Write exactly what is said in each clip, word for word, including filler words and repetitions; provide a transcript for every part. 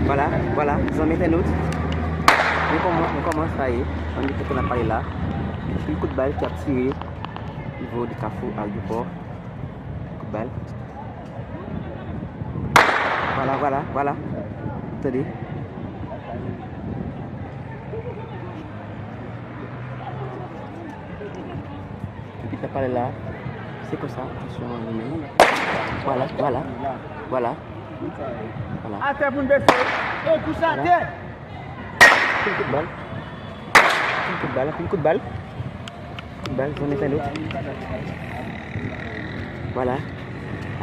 Vwala, vwala, zanmi entènot. Nou kòman, nou kòman sa ye? Ann di kote n ap pale la. Anpil kout bal k ap tire nivo de Kafou Aryopò. Kout bal. Vwala, vwala, vwala. Tande. Epi ta pale la, se konsa, kesyon an li menm. Vwala, vwala, vwala. Vwala. Atè pou n bese. E kouche atè. Anpil kout bal. Anpil kout bal, anpil kout bal. Kout bal, zanmi entènot. Vwala.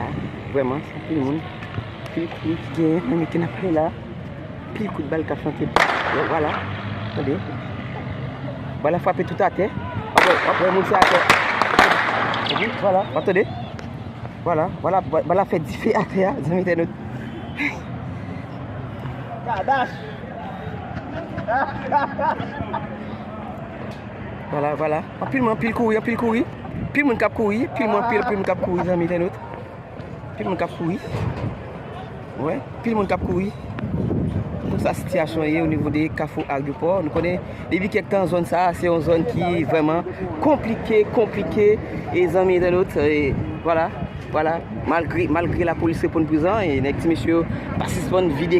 A, vrèman, se anpil moun. Anpil kouri ki genyen nan mitan n ap pale la. Anpil kout bal k ap chante. Vwala. Tande. Bal la frape tout atè. W ap wè, w ap wè moun se atè. Vwala, w ap tande. Vwala, vwala, bal la fè dife atè a, zanmi entènot. Kadash. Vwala, vwala. Anpil moun, anpil kouri, anpil kouri. Anpil moun k ap kouri, anpil moun, anpil, anpil moun k ap kouri, zanmi entènot. Anpil moun k ap kouri. Wè, anpil moun k ap kouri. Konsa sitiyasyon ye o nivo de Kafou Aryopò. Nou konnen, depi kèk tan, zòn sa a, se yon zòn ki vrèman konplike, konplike. E zanmi entènot, e vwala, vwala. Malgre, malgre lapolis reponn prezan, e nèg ti mesye yo pa sispann vide